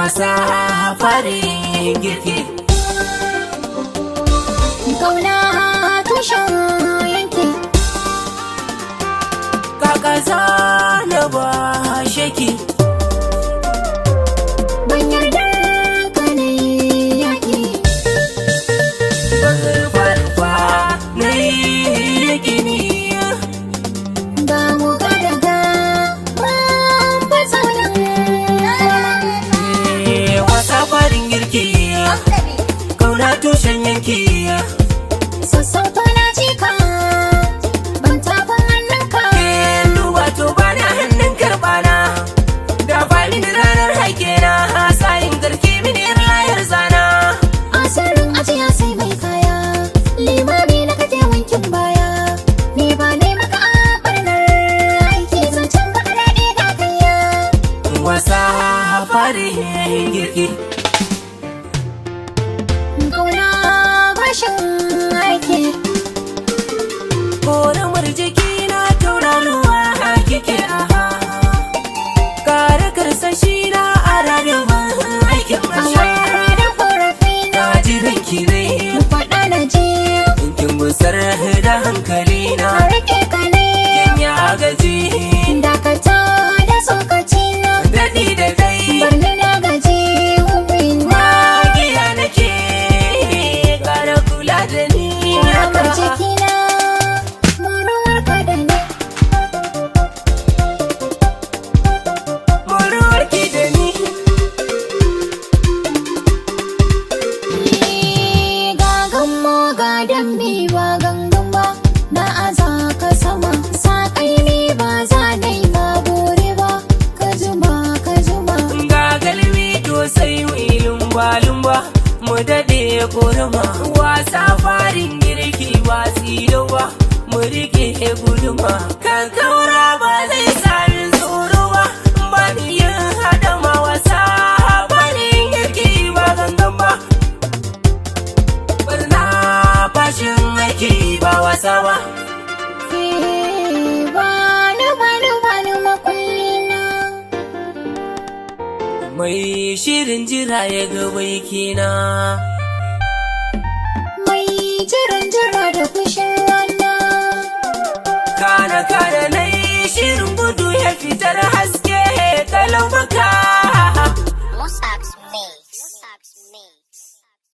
Wasa farin girki. Kauna tushen yanki. Kaka zana ba sheki. Ban yarda ka na yi yaƙi. Rufa na yi gini. Ga mu ga daga ban tsaunin. Wasa farin girki, kauna tushen yanki. Sassauto na jika, ban tafin hannunka. Duba to bana hannun karbana, da mini ranar haike na sayin garki mini yar layar zana. Asirin ajiya sai mai kaya, limami na kake wankin baya. Ni ba ne maka a barnar aiki, zancen baka daɗe ga kaiya. Wasa farin girki. Kauna bashin aiki. Koramar jiki na tauraruwa kike, aha. Kare karsashi na a rarraban aikin masha. Amara da korafi na. Na jiran ki ne. Faɗa na ji. Kin gusar da hankali na. A rike ka ne. Kin ya gaji. Dakata da tsokaci na. Daɗi da dai. Barni na gaji na. Magiya nake, kara kula da ni. Koramar jikina, muruwar ka da ni. Muruwarki da ni. Gagan mo ga dambe ba gangan ba, na aza ka sama sa kaimi, ba za na yi ma bore ba, ka juma ka juma. Ga galmi to sai mu yi lumba lumba, mu daɗe korama. Wasa farin girki ba tsilo ba, mu rike guduma. Kan kaura ba zai sami tsoro ba, ba ni yin haɗama. Wasa farin girki ba gangan ba. Barna fashin aiki ba wasa ba. Bani bani bani makulli na. Mai shirin jira ya ga baikina. Mai jiran jira da fushin rana. Kana kana na yi shirin gudu ya fitar haske kalau maka. Musa.